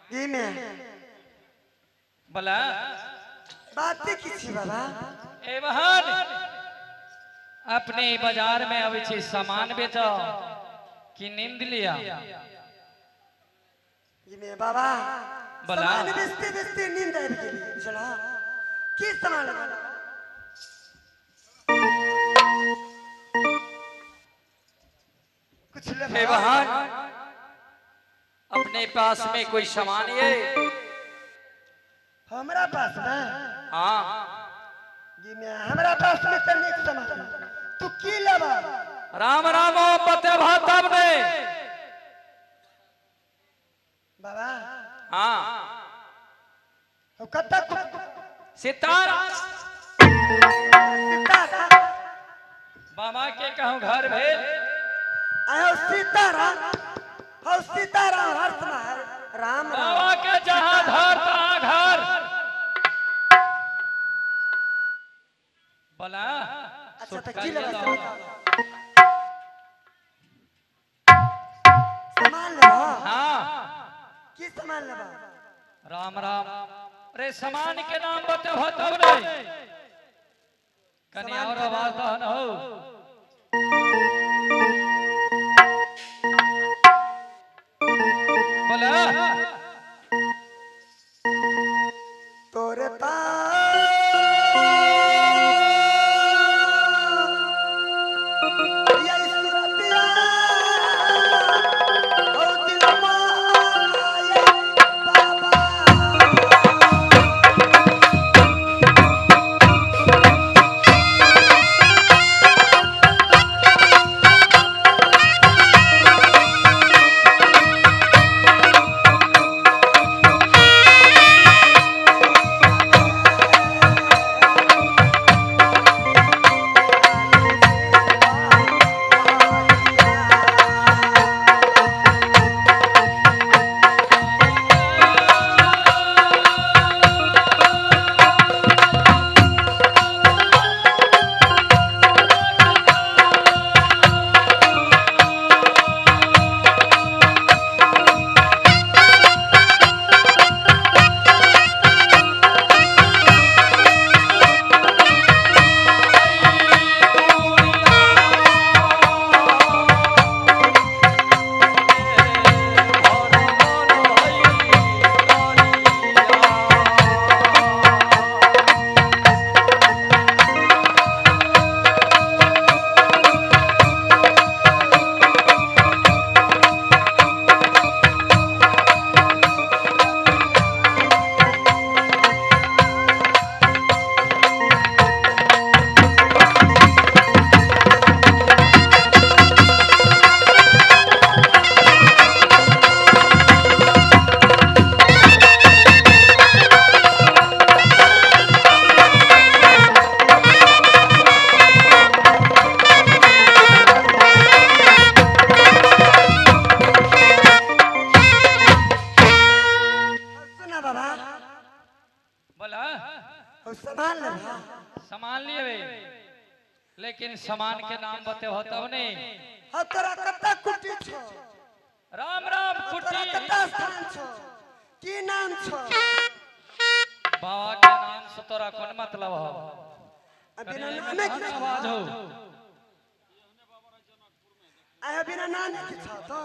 ई में बोला बाते की छी बाबा? ए बहन, अपने बाजार में अबै छी सामान बेच कि नींद लिया? ई में बाबा बोला। सामान बेचते बेचते नींद आबि गेल, बुझला? की सामान लेबै? कुछ लेबै? हे बहन, अपने पास में कोई सामान ये? हमरा पास में? हाँ। जी में हमरा पास में तऽ नीक सामान। तू की लेबा? राम राम बतेबा तब ने। बाबा। हाँ। हो कतऽ सितारा। सीतारा। बाबा के कहूँ घर भेल? आयो सीताराम, हो सीताराम हर्ष मार राम राम। बाबा के जहाँ धर तहाँ घर। बोला। अच्छा तऽ की लेबै से बताउ। सामान लेबा? हाँ। की सामान लेबा? राम राम। अरे सामान के नाम बतेबा तब ने। कनी और आवाज दहन हो। बोला। तोरे सुना बाबा। बोला। हो सामान लेबा? सामान लिए, लेकिन सामान के नाम बतेबा तब ने। हो तोरा कतऽ कुटी छौ? राम राम। तोरा कुटी। कतऽ स्थान छौ? की नाम छौ? बाबा के नाम से तोरा कौन मतलब हो? आ बिना नामे के छौ? आवाज हो। आयो बिना नामे के छौ तो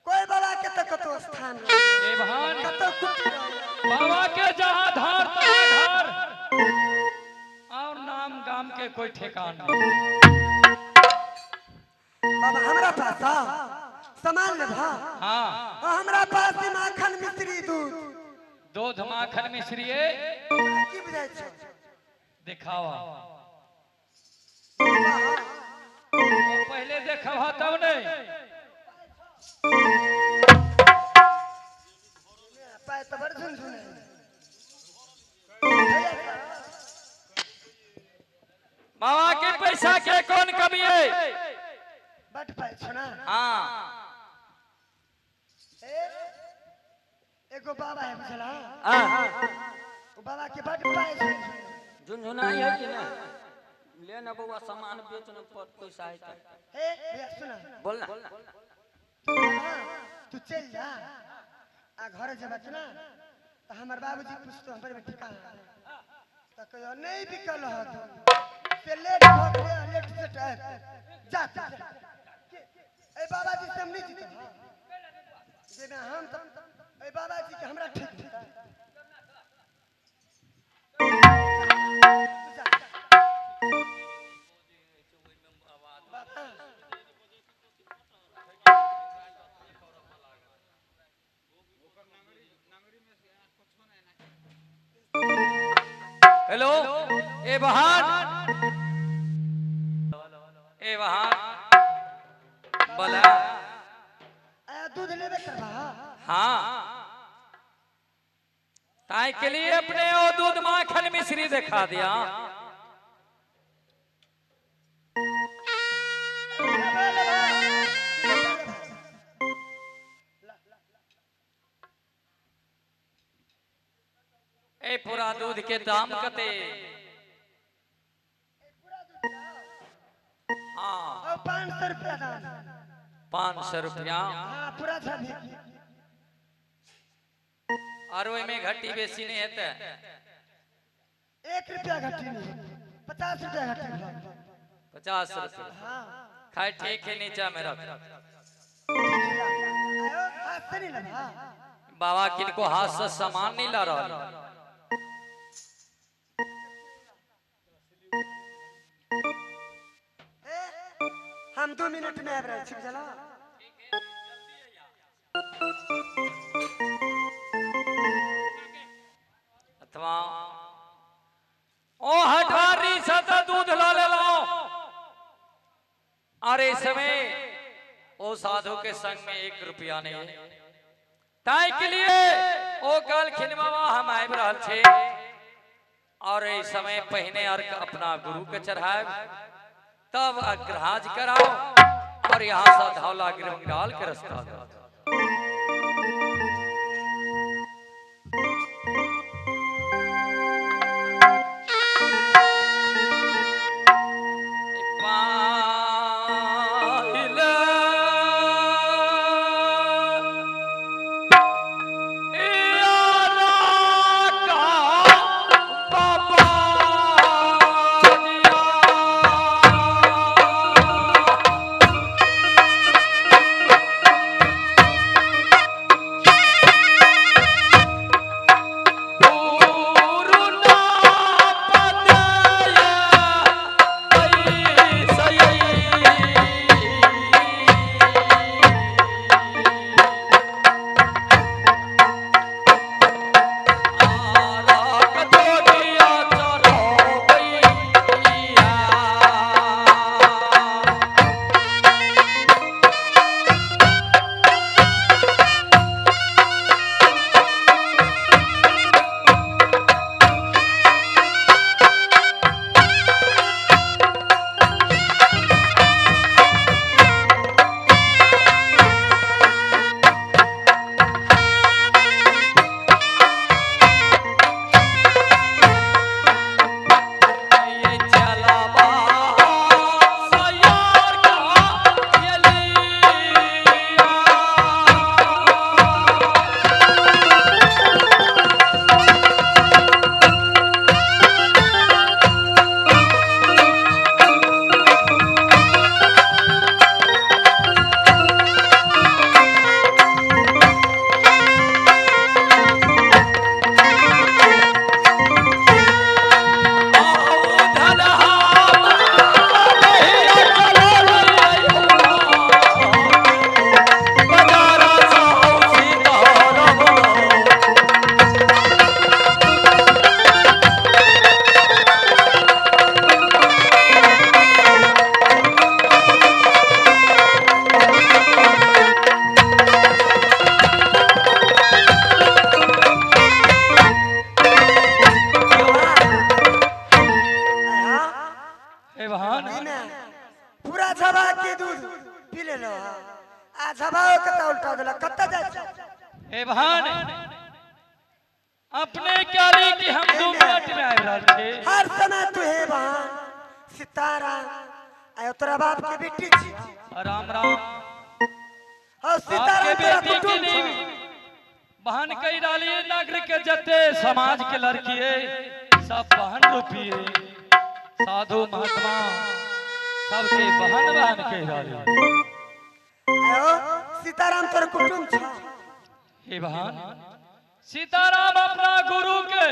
कोई बाबा के तऽ कतौ स्थान रहै, ए बहन, कतौ कुटी रहै। बाबा के जहाँ धार तहाँ घर, और नाम गाम के कोई ठेकान नहीं। बाबा हमरा पास आ सामान लेबा? हाँ। हो हमरा पास ई माखन मिश्री दूध। दूध माखन मिश्रिए। की बुझाइ छौ? दिखावा। बाबा, पहले देखबा तब नहीं। पाय तऽ बड़ झुनझुन है। बाबा के पैसा के कौन कमी है? बड पाय छौ ना? हाँ। ए, एगो बाबा है, बुझला? हाँ। ओ बाबा के बड पाय छै। झुनझुनाई है कि ना? ले ना बउआ, सामान बेच न पर पैसा है। ए भैया, सुना। बोल ना। तू चल जा। आ घर जेबा कि ना तो हमर बाबूजी पूछतो हमर बेटी कहाँ तो कहियो नहीं बिकल हत से लेट भ गेलै, लेट से जा जा। ए बाबाजी से हम नहीं जीते जेना हम तो ए बाबाजी के हमरा ठीक ठीक जा। बाबा हेलो ए बहान, ए बहान बोला आ दूध लेबे करबा। हाँ ताई के लिए अपने वो दूध माखन मिश्री दिखा दिया। ए पूरा दूध के दाम कते? हाँ और 500 रुपया दाम। 500 रुपया। हाँ पूरा छाती। और ओय में घटी बेसी नहीं हेतै? 1 रुपया घटी नहीं, 50 रुपया घटी। 50 रुपया। हाँ खाए ठीक है, नीचा में रख। आयो हाथ से नहीं लगा। बाबा किनको हाथ से सामान नहीं ला रहा। ए हम 2 मिनट में आबि रहल छी बुझला। अथवा ओ हटारी से तो दूध ला लेलो। अरे समय ओ साधु के संग में 1 रुपया नहीं है। ताई के लिए ओ कहलखिन बाबा हम आबि रहल छी और इस समय पहिने अर्घ अपना गुरु के चढ़ाए तब अग्रहाज कराओ और यहाँ से धौला गिरंगाल के रास्ता दो। पूरा झबा के दूध पी लेलो। आ झबाओ कता उल्टा देला कत्ता जाय छै। ए बहन अपने कहली कि हम 2 मिनट में आबि रहल छी। हर समय तू हे बहन सितारा आयो तोरा बाप के बेटी छी। राम राम। और सितारा आपके तोरा बेटी के कुटुंब नहीं छी। बहन कही डालिए नगर के जते समाज के लड़की है सब बहन रूपी साधु महात्मा सबके बहन बहन कही डालिए। आयो सीताराम तोर कुटुंब छ। हे बहन सीताराम अपना गुरु के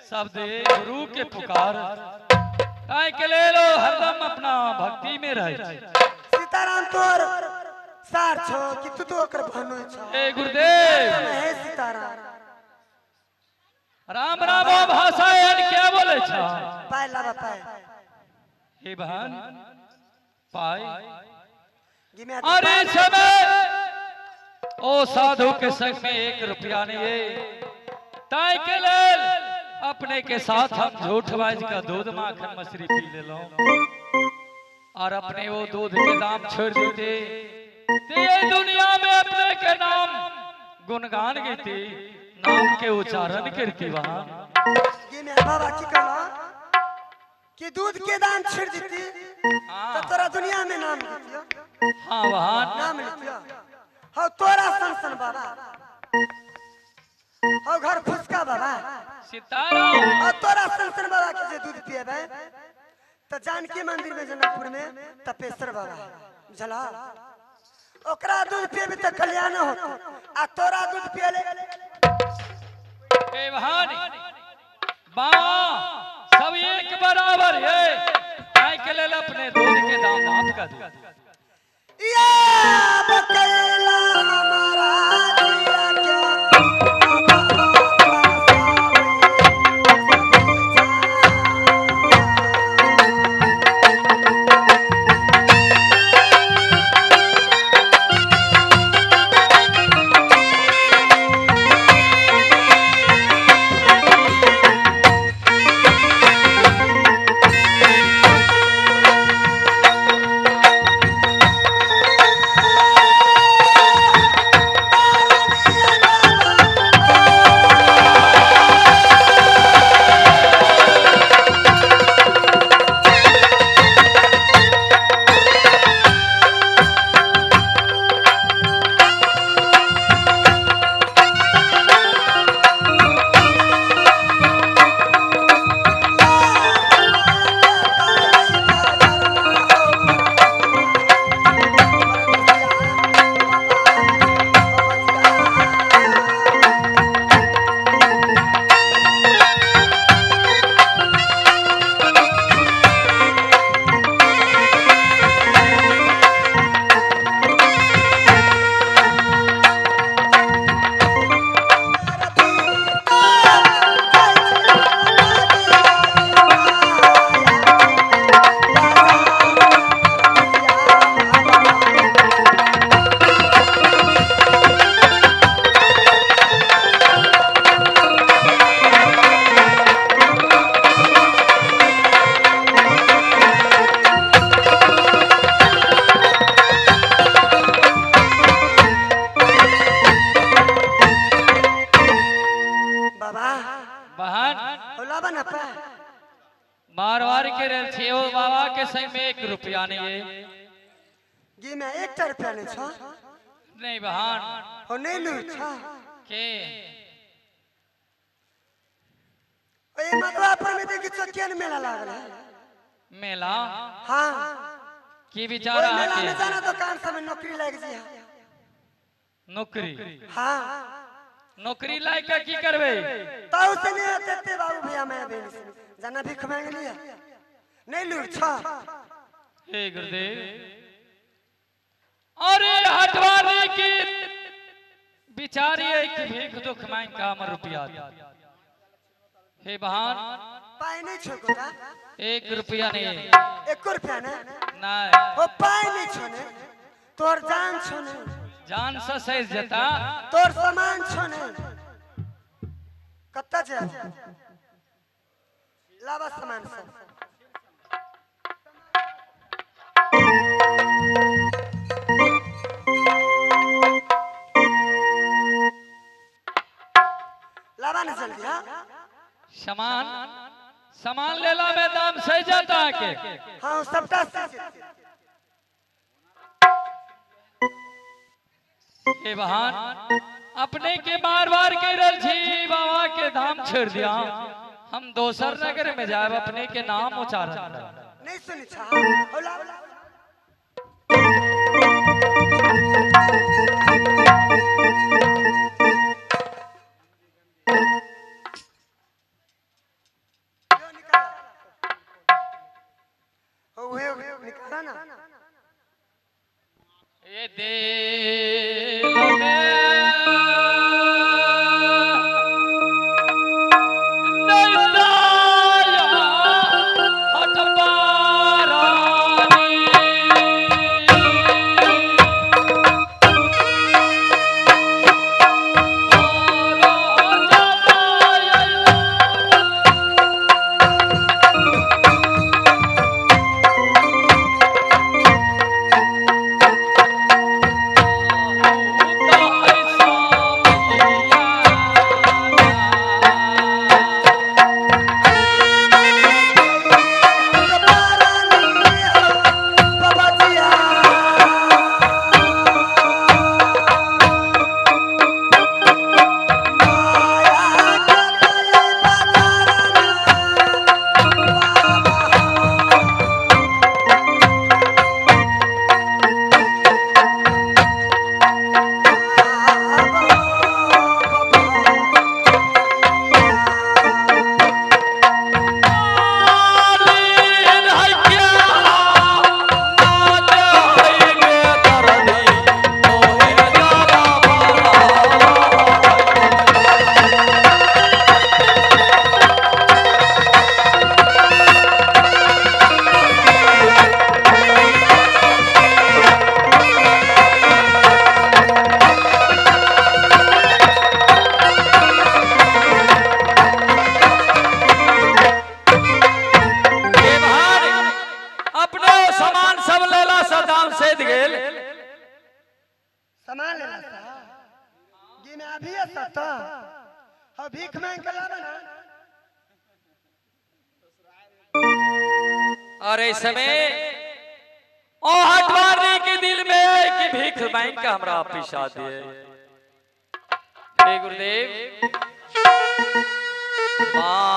शब्द गुरु के पुकार काय के ले लो हरदम अपना भक्ति में रहे। सीताराम तोर सार छो कि तू तो ओकर बहनो छो। हे गुरुदेव हे सीताराम राम राम ओ भाषा एन क्या बोले छो पाय लाबा पाय। हे बहन पाय अरे समय ओ साधु के संग में 1 रुपया नहीं है ताई के लेल अपने के साथ हम झूठ बाज का दूध माखन मछली पी ले लो और अपने वो दूध के दाम छोड़ देते ते दुनिया में अपने के नाम गुणगान गीती नाम के उच्चारण करती वहां। ये मैं बाबा की कहला कि दूध के दाम छोड़ देती तो तोरा दुनिया में नाम लेती। हाँ वहां नाम लेती। हाँ तोरा सन सन बाबा हाँ घर फुसका बाबा सीताराम और तोरा सन सन बाबा के जे दूध पिएबे तो जानकी मंदिर में जनकपुर में तपेश्वर बाबा बुझला ओकरा दूध पिएबे तो कल्याण होत आ तोरा दूध पिएले। ए बहन बाबा सब एक बराबर है काय के लेल अपने दूध के दाम माफ कर दे। या बकैला हमारा जिया के मारवाड़ के रेल छे ओ बाबा के संग में 1 रुपया नहीं है। गी में 1 रुपया नहीं छो नहीं बहन हो नहीं लू छो के ओए मधुआपुर में देखी छो केन मेला लागल है मेला। हां की बिचारा मेला में जाना दुकान सब में नौकरी लग जी। नौकरी हां नौकरी लायक की करबे तो से नहीं आते बाबू भैया मैं बहन से जाना भीख मांग लिया नहीं लूट छा। हे गुरुदेव अरे हटवारी की बिचारी है कि भीख दुख मांग का हमर रुपया। हे बहन पाए नहीं छो गोरा 1 रुपया नहीं 1 रुपया नहीं नहीं ओ पाए नहीं छो ने तोर जान छो ने जान से सही जता तोर सामान छो ने कत्ता जे लावा सामान सब लावा ना जल्दी। हां सामान सामान लेला में दाम सही जाता है के। हां सबटा सही। ए बहन अपने के बार बार कह रहल छी बाबा के धाम छोड़ दिया, हम दोसर नगर में जाए, अपने के नाम उच्चारण नहीं सुनी छा। होला निकाला ना ये दिल में सामान लेला सा गिने अभी सता हम भीख मांग के लाना ना। और इस समय ओ हटवारी के दिल में कि भीख मांग के हमरा पैसा दे। हे गुरुदेव माँ